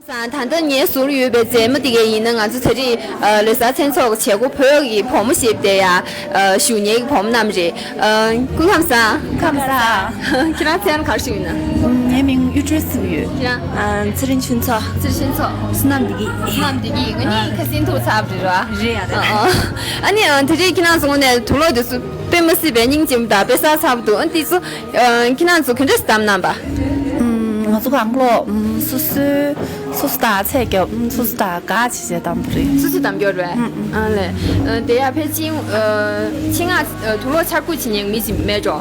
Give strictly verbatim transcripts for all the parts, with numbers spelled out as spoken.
ད་ལྟ་ངའི་ཟུར་ཡོད་པའི་མཛེས་མ་དེ་གས་ཡིན་ན་ང་ཚོ་ད་རེས་ལོ་གསར་མཚན་ཚོགས་ཀྱི་བྱེད་སྒོ་བོད་ཀྱི་བུ་མོ་ཞེས་པ་དེ་ཡ་ཞུ་མཁན་གྱི་བུ་མོ་རྣམས་རེད། སྐུ་ཁམས་བཟང་། ཁམས་བཟང་། ཁྱེད་རང་མཚན་ག་རེ་ཞུ་ཡིན་ན། ངའི་མིང་གཡུ་སྒྲོན་ཟེར་གྱི་ཡོད། ཁྱེད་རང་། ཚེ་རིང་ཆོས་ཚོགས། ཚེ་རིང་ཆོས་ཚོགས། བསོད་ནམས་བདེ་སྐྱིད། བསོད་ནམས་བདེ་སྐྱིད། ང་གཉིས་ཁ་སང་ཐུག་ཚར་བ་རེད་བ། རེད་ཡ་རེད། ཨ་ནི་ད་རེས་ཁྱེད་རང་ཚོ་ངོས་ནས་དུག་སློག་དེ་ཚོ་དཔེ་མ་སྲིད་པའི་སྙིང་རྗེ་མོ་དང་དཔེ་བཟང་ཚ་པོ་འདུག་ཨ་ནི་དེ་ཚོ་ཁྱེད་རང་ཚོ་ག་འདྲ་ཞིག་བདམས་གནང་བ། ང་ཚོ་གང་ལོ་སོ་སོའི་སོ་སོ་དང་ཚད་རྒྱབ་སོ་སོ་དང་དགའ་བྱས་བྱས་བདམས་པ་རེད། སོ་སོ་བདམས་རྒྱུ་རེད། ཨ་ལས། དེ་ཡ་ཕལ་ཆེར་ཆེད་མངགས་དུག་སློག་འཆར་འགོད་བྱེད་མཁན་མི་ཞིག་མེད་འགྲོ།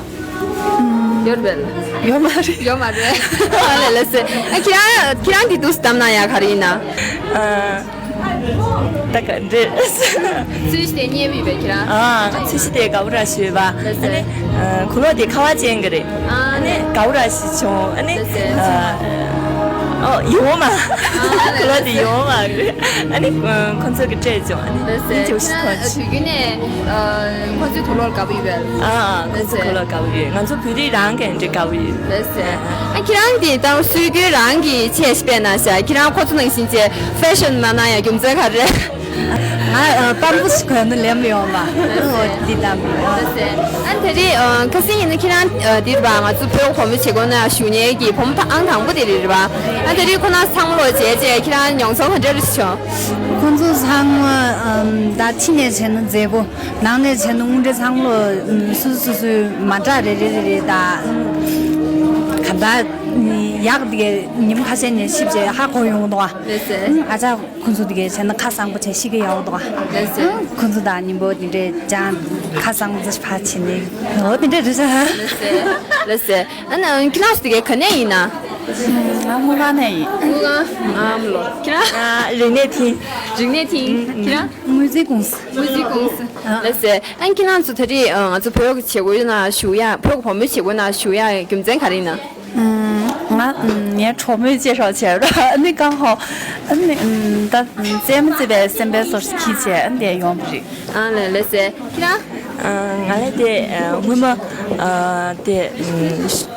ཡོད་རེད། ཡོད་མ་རེད། ཡོད་མ་རེད། ཨ་ལས་ལགས་སེ། ཨ་ཁྱེད་རང་ཁྱེད་རང་འདི་འདུག་བདམས་གནང་ཡ་ག་རེ་ཡིན་ན། ད་ག་འདྲེ། ཚོས་གཞི་དེ་རྙེད་པ་ཡིན་པས་ཁྱེད་རང་། ཨ་ཚོས་གཞི་དེ་དགའ་པོ་ར་ཞུས་པ། ཨ་ནི་གོས་ལོག་དེ་ཁ་བ་ཅན་གྱི་རེད། ཨ་ནི་དགའ་པོ་ར་ཞིག་བྱུང་། ཨ་ནི་ཨོ་ཡོང་མ། གོས་ལོག་དེ་ཡོང་མ་རེད། ཨ་ནི་ཁོང་ཚོ་གི་སྤྲད་བྱུང་། ཨ་ནི་ལགས་སེ། ཁྱེད་རང་དུས་རྒྱུན་ནས་ཁོང་ཚོའི་དུག་སློག་དགའ་པོ་ཡོད་པས། ཨ་ཨ་ཁོང་ཚོ་གོས་ལོག་དགའ་པོ་ཡོད། ང་ཚོ་བོད་རིགས་རང་གི་འདྲ་དགའ་པོ་ཡོད། ལགས་སེ། ཨ་ཁྱེད་རང་གིས་ད་སྲོལ་རྒྱུན་རང་གི་ཆས་ཤིག་སྤྲད་གནང་ཤག་ཁྱེད་རང་ཁོ་ཚོ་ནང་བཞིན་བྱས་ཧྥེ་ཤོན་མ་གནང་ཡ་རྒྱུ་མཚན་ག་རེ་རེད། ང་སྤམ་པོ་ཞིག་གོན་ནས་ལེན་མི་ཡོང་བ། འོ་འདི་ལྟ་མི་ཡོང་། ལགས་སེ། ཨ་ད་རེས་ཁ་སང་ཡིན་ན་ཁྱེད་རང་འདི་རེད་པ། ང་ཚོ་བོད་བུ་མོ་བྱེད་སྒོ་ནང་ཞུགས་མཁན་གྱི་བུ་མོ་ཨང་དང་པོ་དེ་རེད་པ། ཨ་ད་རེས་ཁོ་རང་ཚང་མ་ལོ་བྱས་བྱས་ཁྱེད་རང་མྱོང་ཚོར་ག་འདྲ་རེ་བྱུང་། ཁོང་ཚོ་ཚང་མ་ད་ཕྱི་ནས་བྱས་ན་མཛེས་པོ། ནང་ནས་བྱས་ན་དངོས་འབྲེལ་ཚང་མ་ལོ་སོ་སོ་སོ་སོའི་མ་འདྲ་རེ་རེ་རེ་རེ་དང་། ག་ད་ཡག་དེ་གའི་ཉིན་མོ་ཁ་ཤས་ནས་ཤིབ་བྱས་ཧ་གོ་ཡོང་གི་འདུག་ཨ། ལགས་སེ། ཨ་ཅག་ཁོང་ཚོ་དེ་གའི་བྱས་ན་ཁ་བཟང་པོ་བྱས་ཤི་གི་ཡོང་འདུག་ཨ། ལགས་སེ། ཁོང་ཚོ་དང་ཉིན་པོ་དེ་འདྲའི་ཅང་ཁ་བཟང་པོ་ཕར་བྱས་ནས་འོ་དེ་འདྲ་རེད་ཤག་ལགས་སེ། ལགས་སེ། ཨ་ནི་ཁྱེད་རང་ཚོ་དེ་གའི་ག་ནས་ཡིན་ན། ང་དངུལ་ཁང་ནས་ཡིན། དངུལ་ཁང་། ཨ་མ་ལོ། ཁྱེད་རང་། ཨ་རིག་གནས་ཐིང་། རིག་གནས་ཐིང་། ཁྱེད་རང་། དངུལ་རྩིས་ཀུང་སི། དངུལ་རྩིས་ཀུང་སི། ལགས་སེ། ཨ་ཁྱེད་རང་ཚོ་ད་རེས་ང་ཚོ་བོད་ཀྱི་བྱེད་སྒོའི་ནང་ཞུགས་ཡ། བོད་ཀྱི་བུ་མོའི་བྱེད་སྒོའི་ནང་ཞུགས་ཡ་རྒྱུ་མཚན་ག་རེ་ཡིན་ན། ང་ངའི་གྲོགས་མོས་སྐྱེལ་རོགས་བྱས་ར། ཨ་ནི་གང་ཧོ། ཨ་ནི་ད་རྩེད་མོ་རྩེ་བའི་སེམས་པའི་སོར་ཁྱི་བྱས་ཨ་ནི་དེ་ཡོང་བ་རེད། ཨ་ལས་ལགས་སེ། ཁྱེད་རང་། ང་ལས་དེ་སྔོན་མ་དེ་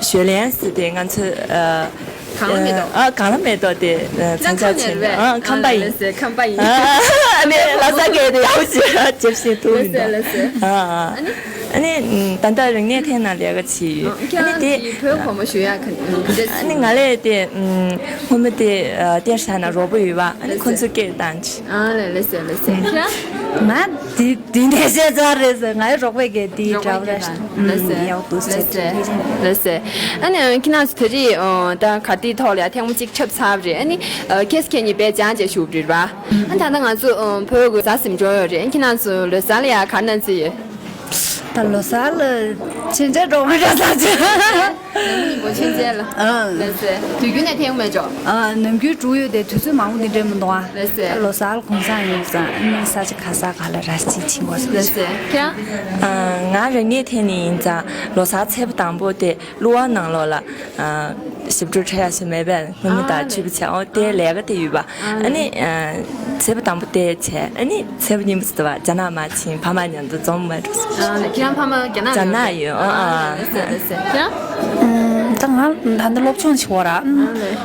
ཞོལ་ལན་ཟེར་དེ་ང་ཚོ། གངས་ལ་མེ་ཏོག་ཨ་གངས་ལ་མེ་ཏོག་དེ་ཚོང་རྒྱག་བྱས་ནས། ཨ་ཁམས་པ་ཡིན། ལགས་སེ། ཁམས་པ་ཡིན། ཨ་ནི་ལྷ་ས་སྐད་དེ་ཡག་པོ་ཅིག་རྒྱབ་བཞིན་ཐུག་མི་འདུག་ལགས་སེ། ཨ་ནི་ད་ལྟ་རིག་གནས་ཐད་ནས་ལས་ཀ་བྱེད་ཡོད། ཨ་ནི་ཁྱེད་རང་དེ་བོད་བུ་མོ་ཞུགས་ཡག་ག་འདྲ། ཨ་ནི་ང་ལས་དེ་སྔོན་མ་དེ་གཏེར་ཟ་ན་རོགས་པ་ཡོད་པ། ཨ་ནི་ཁོང་ཚོ་སྐད་བཏང་ཅིག་ཨ་ལས་ལགས་སེ། ལགས་སེ། ཁྱེད་རང་། ང་དེ་དེ་འདྲ་བཤད་ཚར་རེད་ཟེར། ང་ཡི་རོགས་པའི་གི་དེའི་འདྲ་བ་རེད། ལགས་སེ། ཡག་ཏུ་ཟེར། ལགས་སེ། ཨ་ནི་ཁྱེད་རང་ཚོ་ད་རེས་ད་ག་དེའི་ཐོག་ལ་ཡ་ཐེངས་མ་གཅིག་འཁྲབ་ཚར་བ་རེད། ཨ་ནི་ཁྱེད་ཁྱེད་གཉིས་དཔེ་སྦྱང་བྱས་བཞུགས་པ་རེད་པ། ཨ་ད་ལྟ་ང་ཚོ་བོད་ཀྱི་ཟ་ཟིམ་འགྲོ་ཡོད་རེད། ཨ་ཁྱེད་རང་ཚོ་ལོ་གསར་ལ་ཡ་ག་རེ་གནང་རྩིས་ཡོད། ད་ལོ་གསར་ལ་ཕྱིན་ཆད་འགྲོ་མི་འགྲོ་ས་ཆེ། ནམ་རྒྱུན་ཉིན་མོ་ཆེན་ཆེན་ལ། ཨང་། ལགས་སེ། དུས་རྒྱུན་ནས་ཐེངས་མེད་འཇོག་ཨ་ནམ་རྒྱུན་འགྲོ་ཡོད་དེ་དུས་ཚོད་མང་པོ་འདི་འདྲ་མི་འདུག་ཨ། ལགས་སེ། ལོ་གསར་ལ་གུང་སེང་ཡོད་ཙང་ཨ་ནི་ས་ཆ་ག་ས་ག་ལ་ར་ཅིག་ཕྱིན་དགོས་ཟེར། ལགས་སེ། ཁྱེད་རང་། ང་རང་ངའི་ཐད་ནས་ཡིན་ཙང་ལོ་གསར་ཚེས་པ་དང་པོ་དེ་གླུ་བ་ནང་ལོགས་ལ་ཞིབ་འགྲོ་འཕྲད་ཡ་ཞིག་མེད་པས། སྔོན་མ་དང་ཕྱུག་པོ་བྱས། ཨོ་དེ་ལས་ཀ་དེ་ཡོད་པ། ཨ་ནི་ཚེས་པ་དང་པོ་དེ་བྱས། ཨ་ནི་ཚེས་པ་གཉིས་པ་ཚོ་དུ་བ་རྒྱ་ནག་མ་ཕྱིན། ཕ་མ་མཉམ་དུ་འཛོམས་མ་འགྲོ། ཨ་ཁྱེད་རང་ཕ་མ་རྒྱ་ནག་རྒྱ་ནག་ཡོད། ཨ་ཨ། ལགས་སེ་ལགས་སེ། ཁྱེད་རང་། ད་ང་ད་ལྟ་སློབ་སྦྱོང་བྱེད་འོ་ར།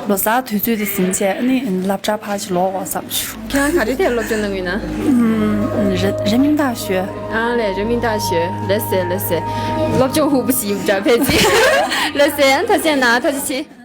ལོ་གསར་དུས་ཚོད་དེ་ཟིན་བྱས་ཨ་ནི་སློབ་གྲྭ་ཕར་ཞིག་ལོག་འོ་བསམ་བྱུང་། ཁྱེད་རང་ག་རེ་ཐད་སློབ་སྦྱོང་གནང་གི་ཡིན་ན། རི་རི་མིང་ཏ་ཞོལ། ཨ་ལས་རི་མིང་ཏ་ཞོལ། ལགས་སེ་ལགས་སེ། སློབ་སྦྱོང་ཧུབ་པོ་ཞིག་ཡིན་པ་འདྲ་ཕལ་ཆེར། ལགས་སེ། ཨ་ཐ་ཆད་ན་ཐ་ཆད་ཆེ།